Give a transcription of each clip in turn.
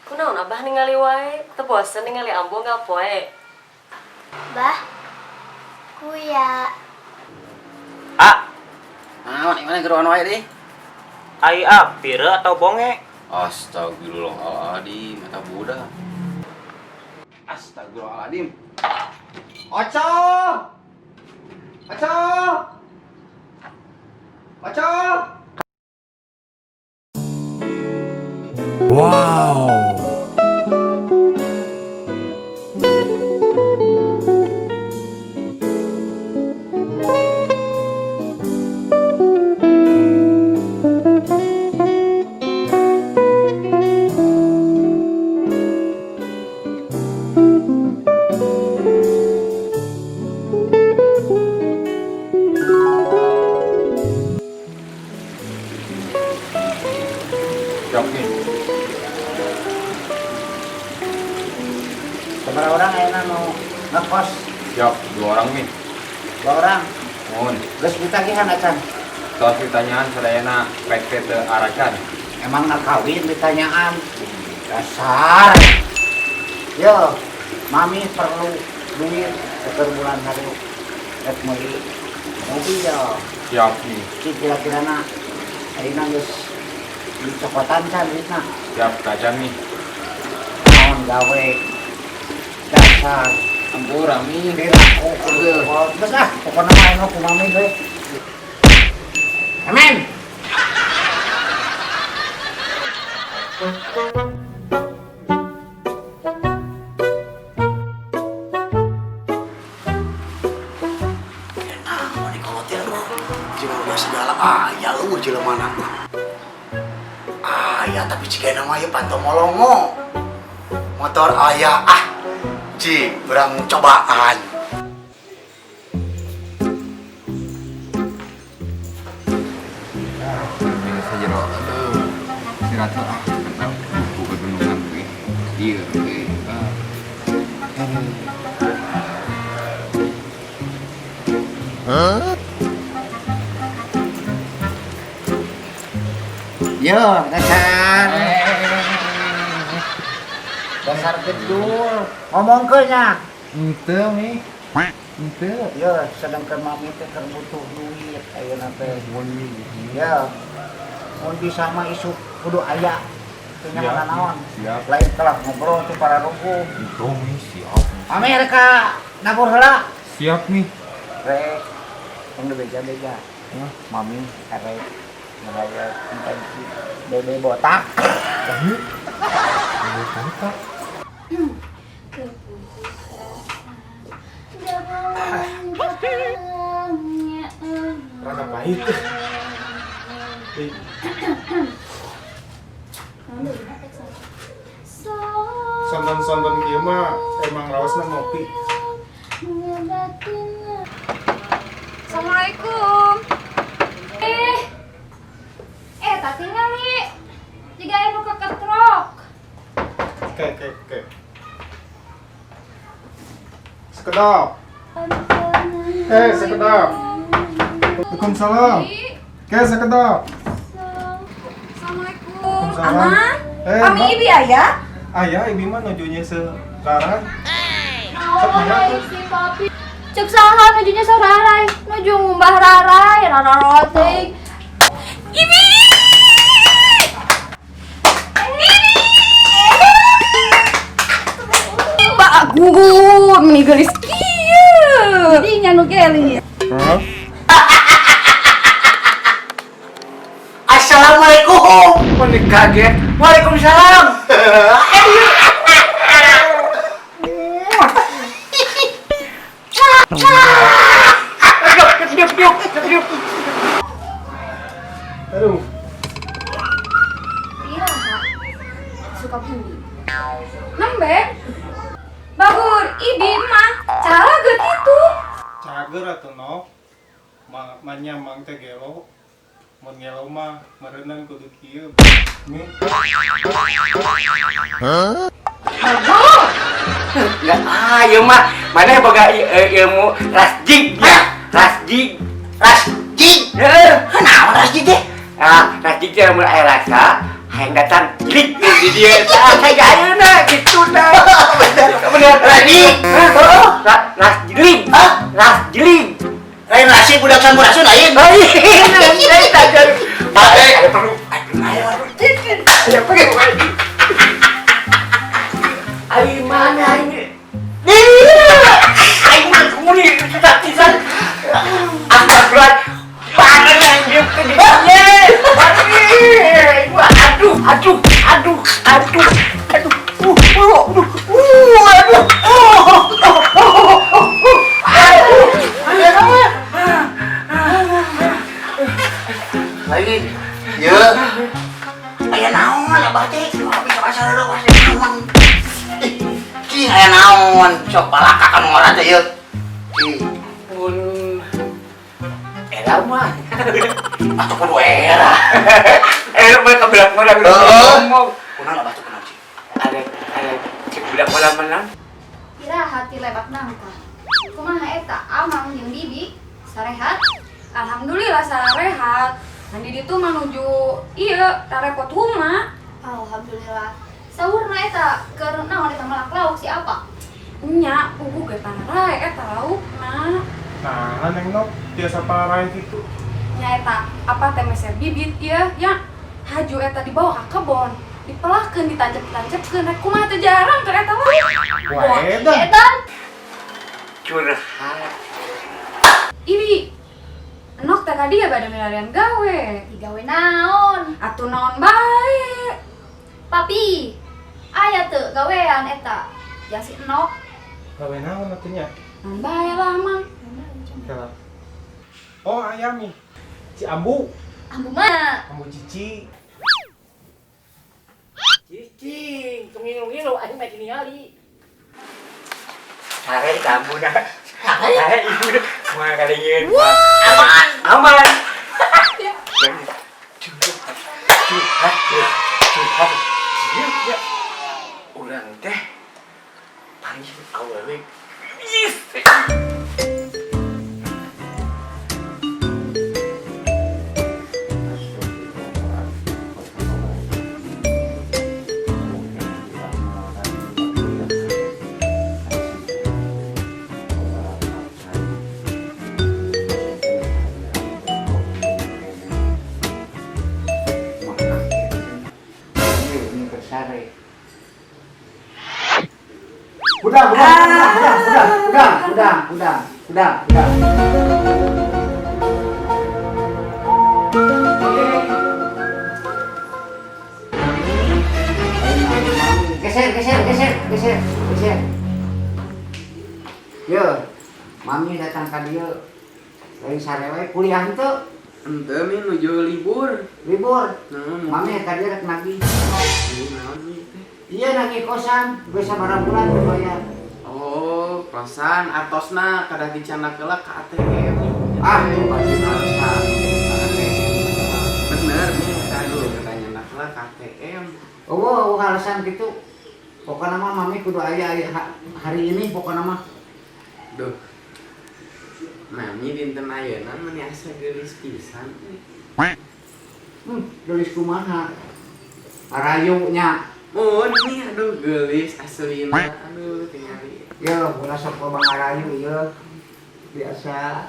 Kunaon Abah ningali wae? Teu bosen ningali ambu unggal poe? Bah, kuya. Ah, Naon ieu mana geroan wae deui? Ai ah, pire atau bonge? Astagfirullahaladzim, mata budak. Astagfirullahaladzim. Oco! Oco! Oco! Wow. Siap nih. Seberapa orang ayeuna nu ngekos? Siap, dua orang nih. Dua orang. Mohon. Geus ditagihan acan? Tos ditanyaan sadayana pek teu aracan. Emang nak kawin ditanyaan. Dasar. Yo, Mami perlu duit seker bulan hari rek meuli mobil. Siap nih. Ci kira-kira na ayeuna geus dicokotan can duitna? Siap, kacan nih. Naon gawe? Dasar. Ampura Mi. Piraku kudu. Geus ah, pokona mah ayeuna ku Mami we. Amin. Nah, mau dikolotir mah. Jika udah segala aya lu jelema mana. Aya tapi jika nama ieu panto molongo. Motor aya ah. Ji, berang cobaan. Ini saja ro. Aduh. Istirahat ah. Buku gunungan gue. Iya, gue. Ah. Yo, dasar. Dasar gedul. Ngomongkeun nya. Henteu Mi. Henteu. Yo, sedangkan Mami teh keur butuh duit ayeuna teh. Ya. Mun bisa mah isuk kudu aya. Teu Siap, naon. siap. Lain kalah ngobrol tuh para ruguh. Itu Mi, siap. Mami rek ka nabur heula. Siap nih. Rek. Tong beja-beja. Mami rek ngaya intensi bebe botak. Bebe botak. Rada pahit. Sonton-sonton kieu mah emang raosna ngopi. Assalamualaikum. Tak tinggal nih. Jika anu keketrok. Oke. Sekedap. Sekedap. Waalaikumsalam. Oke, sekedap. Assalamualaikum. Waalaikumsalam. Aman? Pami Mbak. ibi aya? Aya, ibi mah nuju sekarang. Oh, Sok mangga tuh. si papi. Cek saha nujunya sararai, nuju ngumbah rarai, rararoteng. Ibi! Bagus, meni geulis kieu. Dinya nu gelis. Assalamualaikum. Meni kaget. Waalaikumsalam. Aduh. Iraha suka bumi. Nembe. Bagur, ibi mah cara geut itu. Cager atuh no. Manya mang teh gelo. Mun gelo mah meureunan kudu kieu. Mi. Bagur. Ya, ieu mah maneh boga ilmu rasjig ya. Rasjig. Rasjig. Heeh. Naon rasjig teh? Ah, rasjig teh mun aya rasa hayang datang jlik di dieu tah kayak ayeuna kitu tah. Bener. Bener. Rasjig. Heeh. Rasjlig. Hah? Rasjlig. Lain rasi budak sampurasun lain. Lain. Lain tajar. Ada perlu. Aduh, ayo perlu. Ayo mana ini? Ayo mana kemuni kita pisan. Astagfirullah. Bareng anjir ke dinya. Aduh, aduh, aduh, aduh, aduh. Aduh. Lain. Ye. Aya naon abah teh? Bisa pasar heula naon. Cing aya naon? Sok balaka ka ngora teh ieu. Cing. Mun era mah. Atuh kudu era. Era mah ka budak mana ngomong. Kunaon abah teh kunaon cing? Ada cek budak mana menang. Iraha ti lebak nangka. Kumaha eta amang jeung bibi sarehat? Alhamdulillah sarehat. Ngan di ditu menuju ieu tarepot huma. Alhamdulillah. Saurna eta keur naon eta melak lauk si apa? Nya, puguh ge parae eta laukna. Nah, Neng Nok tiasa parae kitu. Nya eta apa teh meser bibit ieu ya. Haju eta dibawa ka kebon, dipelahkeun ditancep-tancepkeun rek kumaha teh jarang keur eta mah. Wah, eta. Eta Curhat. Ibi, Nok teh tadi ya bade milarian gawe. Digawe naon? Atuh naon bae. Papi, aya teu gawean eta. Yang si Nok. Gawe naon atuh nya? Naon bae lah mang. Kela. Oh, aya mi. Si Ambu. Ambu mana? Ambu Cici. Cicing, ngilu-ngilu aing mah ningali. Sare kamu dah. Sare ibu dah. Kumaha kalingin. Aman. Aman. Curhat, curhat, curhat. Urang teh panggil awewe. Yes. Udah, udah, udah, udah, udah, udah, udah, udah, udah. Geser, geser, geser, geser, geser. Yo, mami datang ka dieu. Lain sarewe kuliah henteu. Henteu mi nuju libur. Libur. Nah, mami ka dieu rek nagih. Naon mi teh? Iya nagih kosan, geus sabaraha bulan teu bayar. Oh, kosan atosna kada dicandak heula ka ATM. Ah, pasti alasan. Bener mi, aduh kada nyandak heula ka ATM. Oh, alasan gitu. Pokokna mah mami kudu aya hari ini pokokna mah. Duh. Mami dinten ayeuna meni asa geulis pisan. Geulis kumaha? Arayu nya. Mun nih aduh geulis aslina aduh tingali. Yo, ulah sok loba ngarayu ieu. Biasa.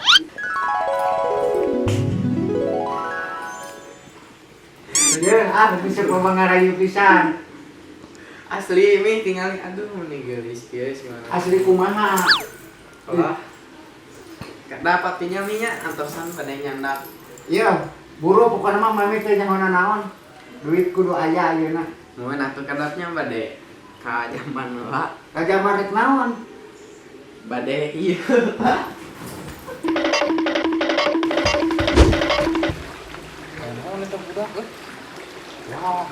Ya, ah bisa ngomong ngarayu pisan. Asli mi tinggal aduh meni geulis kieu si mana. Asli kumaha? Wah. Dapat pinya minyak antosan bade nyandak. Iya, buru pokoknya mah mami teh nyaho naon. Duit kudu aya ayeuna. Mun atuh kadapnya bade ka jaman heula. Ka jaman rek naon? Bade ieu. Naon eta budak euy? Wah.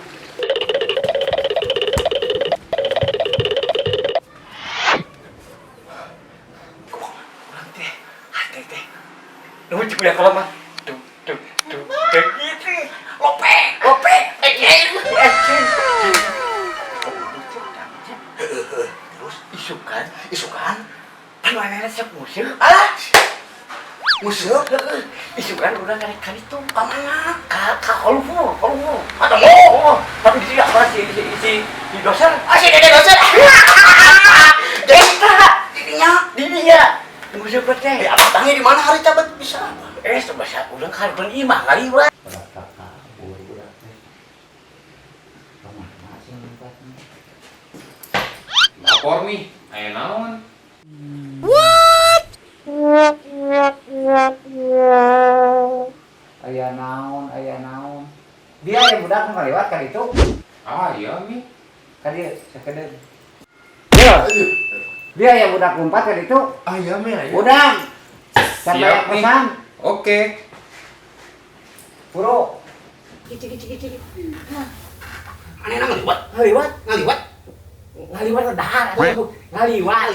Urang teh, hate teh. Nuhun cik udah kalau mah. Duh, duh, duh, duh gitu. Lope, lope, eceng, eceng. Terus isukan, isukan. Pan manehna sok musuh. Alah. Musuh? Isukan urang karek ka ditu. Ka mana? Ka Hollywood, Hollywood. Ketemu. Oh, tapi di sini apa si si si si dosen? Ah, si Dede dosen. Eta, didinya, didinya. Musuh teh. Eh, apa tanya di mana hari cabut bisa apa? Eh, sebasa urang ka imah ngaliwat. Budak kabur budak teh. Kamana sih ngumpetna? Lapor nih, aya naon? Aya naon, aya naon. Dia yang budak nu ngaliwat ka ditu. Ah, iya mi. Ka dieu sakedeung. Dia. Dia yang budak lompat ka ditu. Ah, iya mi aya. Udang. Can Siap, banyak Mi. pesan. Oke. Buru. Anehna ngaliwat. Ngaliwat. Ngaliwat. Ngaliwat dahar atuh. Ngaliwat.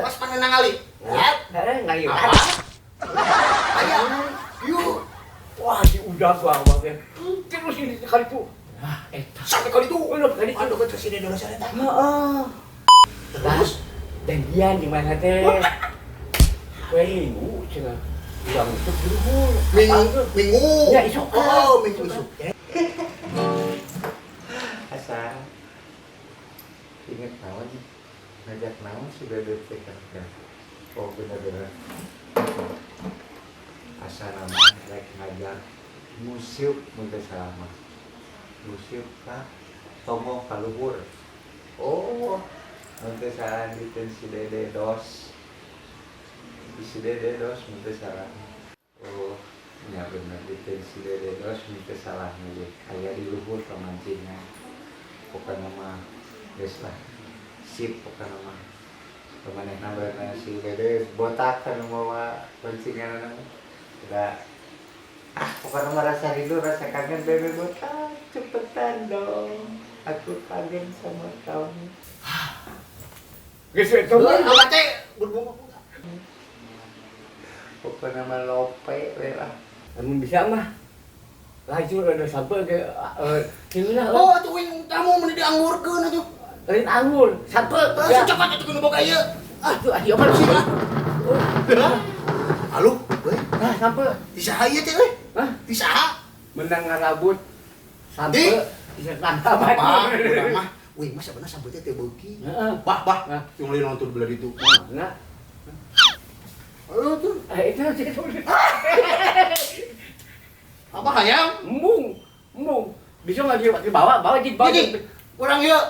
Pas manehna ngaliwat. Heeh, ngaliwat. Aya. Yuk. Wah, di udah gua abang teh. Terus ini kali itu. Nah, eta. Sampai kali itu. Belum kali itu. Aduh, ke si Dede dosen eta. Heeh. Terus Janjian di mana teh? Kue minggu cenah. Urang itu luhur. minggu, minggu. Ya, isuk. Oh, minggu isuk. Asa inget naon ngajak naon si bebek teh kan. Oh bener-bener. Asa nama rek ngajak musuh mun teu salah mah. Musuh ka tomoh ka luhur. Oh, mun teu salah diteun si Dede dos. Si Dede dos mun teu salah. Oh, nya bener diteun si Dede dos mun teu salah ge. Aya di luhur pamancingan. Pokokna mah geus lah. Sip pokokna mah. Pamanehna beunang si Dede botak kan mawa pancingan. Udah ah pokoknya mah rasa rindu rasa kangen bebe botak cepetan dong aku kangen sama kamu. Geus eta mah. Abah teh berbunga. Pokoknya mah lope we lah. Namun bisa mah. Lah itu udah sampai ke sini lah. Oh, atuh wing tamu mun dianggurkeun atuh. Lain anggur, sampai. Langsung cepat atuh kudu boga ieu. Ah, tuh ayo apa sih? Halo, euy. Nah, sampai. Di saha ieu teh euy? Hah? Di saha? Menang ngarabut. Sampai bisa tangkap. Bah, urang mah wing mah sabenerna sampai teh teu beuki. Heeh. Bah, bah. Hah? Yang lain nonton belah ditu. Nah, Halo tuh. itu itu. Apa hayang? Embung, embung. Bisa nggak dibawa, bawa di bawa. Jadi, urang ieu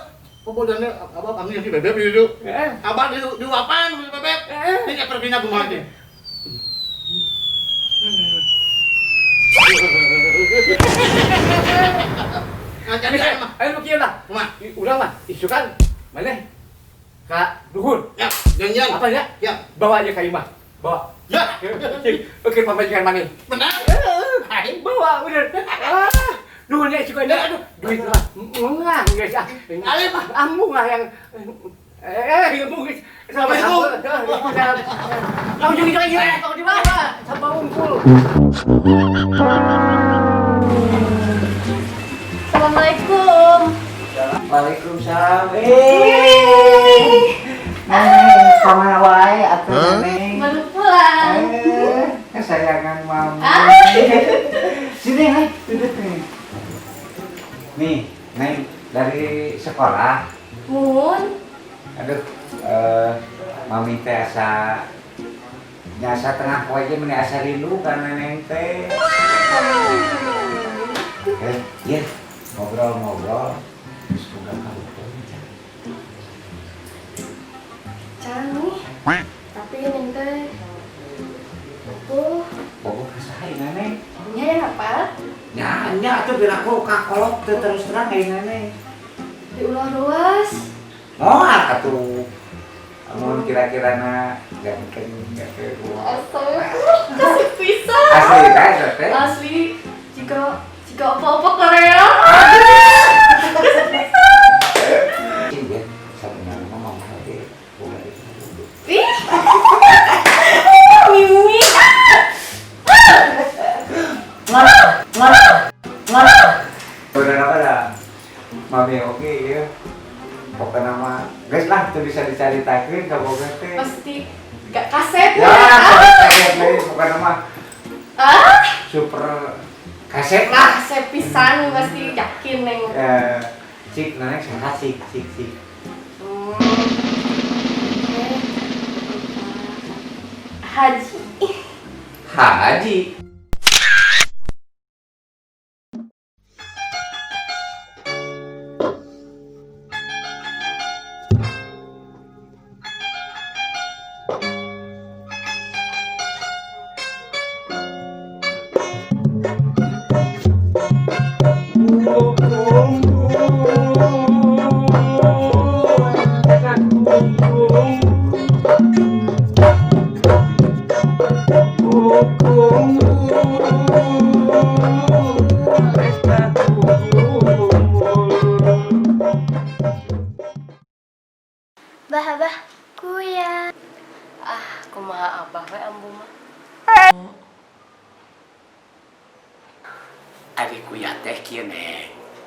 Pokoknya abah kami yang si bebek di situ. Eh, Abah di di wapan si bebek. Eh. Ini perpindah kumaha teh. Nah, jadi saya mah. ayo lu kieu lah. Kumaha? Urang mah isukan mana? Ka luhur. Ya, janjian. Apa ya? Ya. Bawa aja ka imah. Bawa. Ya. Oke, pamajikan mana? Benar. Aing bawa bener. Ah, nuhun ya suka aduh duit mah mengang guys ah. Alif ah. Ambung ah yang embung guys. Sama sama. Langsung juga ya, kalau di bawah sama unggul. Assalamualaikum. Waalaikumsalam. Neng, kamana wae atuh Neng? Baru pulang. Kesayangan mama. Sini, Neng, duduk nih. Nih, Neng, dari sekolah. Mun, Aduh, mami teh asa Nya satengah poe ge meni asa rindu ka neneng teh. Iya, ngobrol-ngobrol geus boga karuhun can. Can nih. Tapi neng teh bogoh. Bogoh ka saha ieu neneng? Nya yang apa? Nya, nya atuh piraku kakolot teu terus terang ieu neneng. Di ulah ruas. Moal atuh. Amun kira-kira na ganteng gak gua. Kasih pisan. Asli teh teh. Asli jika jika apa-apa Korea. Iya, sebenarnya mah mama teh boga itu. Ih. Mimi. Udah apa dah? Mami oke ya. Pokoknya mah guys lah tuh bisa dicaritakeun ka boga teh. Pasti gak kaset Ya, kaset deui pokoknya mah Ah, super kaset lah. kaset pisan pasti yakin neng. Cik, neneng sehat cik, cik, cik. Haji. Haji. Bah, bah, kuya. Ah, kumaha abah we ambu mah. Ari kuya teh kieu neng.